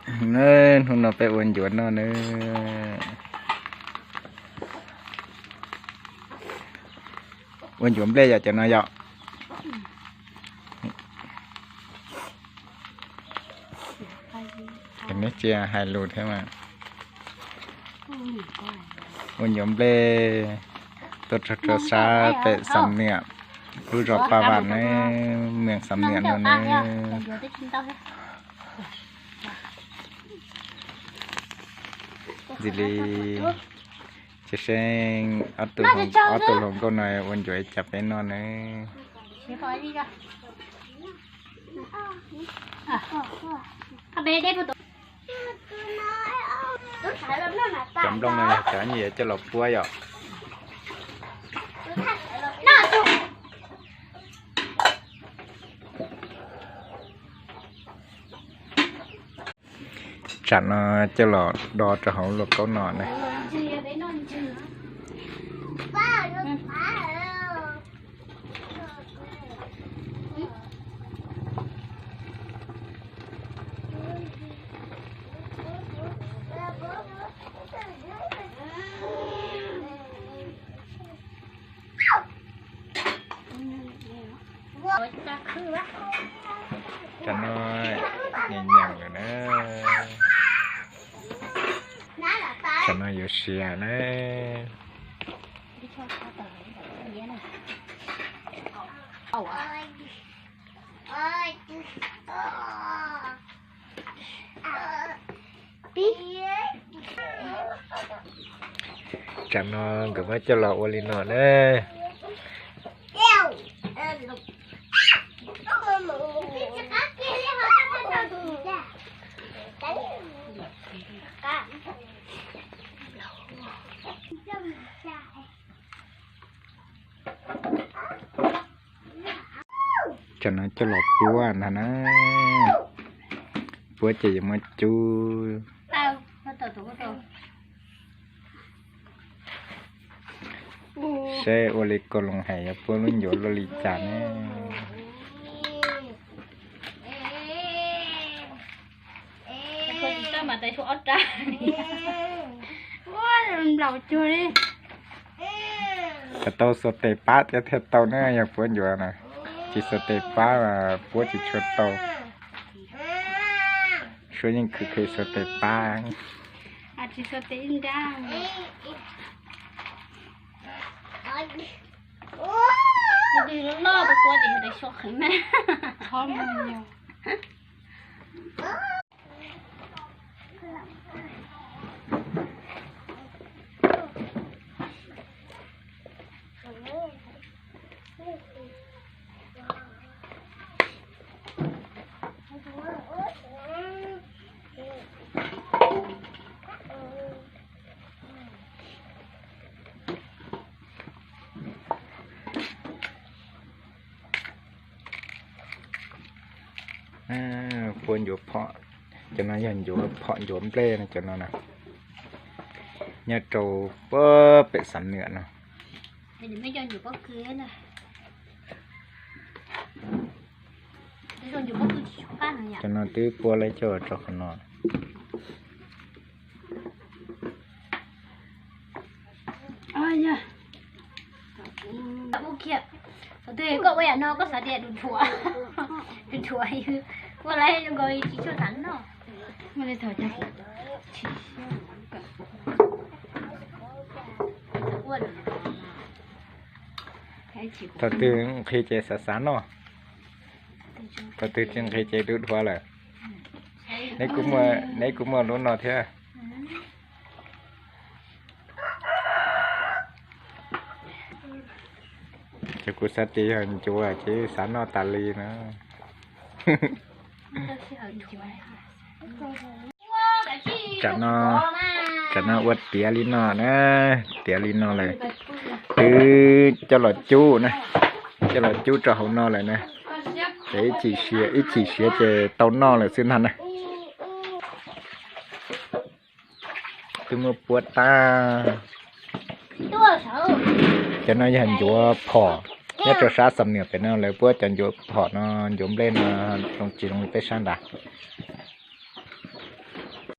Hnub no peb ua ncuav noj nawb. Ua ncuav nplej yom, cov no yom. Neb tsis hais lus thiab mas. Ua ncuav nplej tuaj txog rau sab pem Xam Niam, lub zos Paj Vam ne, moos Xam Niam no ne. Ntxim li, tsis seej ob tug hluas nkauj no ua ncuav ib cas peb noj ne. Cov nplooj no yog cov nyuam yaus coj los puab yom. Tsam no coj los do rau hauv lauj kaub no ne. Tsam no nyeem nyeem lawm na. Tsam no yuav siav na. Tsam no nkawd muab coj los ua li no na. Tsam no coj los puab ntag na. Puab ces yuav muab cub. Saib ua li Koj Loos hais yuav puab lub ncuav luaj li cas ne. Tau xuas tes pab thiab thiaj tau na, yog puab ncuav na. Tsis xuas tes pab mas puab tsis tshua tau. Suab yeej khwv khwv xuas tes pab. Puab ncuav phom, cov no yog ncuav phom ncuav nplej no, cov no na. Nyob rau puag pem Xam Nuam no. Cov no twb puab lawv coj rau qhov no. Koj ua yam no koj xav tias dhuav, dhuav, ua li tsis tshua tav noj. Thaum twg nqhis ces xav xav noj, thaum twg tsis nqhis ces dhuav dhuav lawm. Neb kuj muaj lub no thiab. Ces kuv xav tias yog ncuav ces xav noj tas li na. Tsam no, tsam no ua tiav li no na, tiav li no lawm, twb coj los cub na, coj los cub rau hauv no lawm na. Ces ib chim siav, ib chim siav ces tau noj lawm xwb ntag na. Twb muab puab tag. Cov no yog ncuav phom, nyob rau sab Xam Nuam pem no lawv puab cov ncuav phom no, ncuav nplej no zoo tsis zoo li peb sab nrad.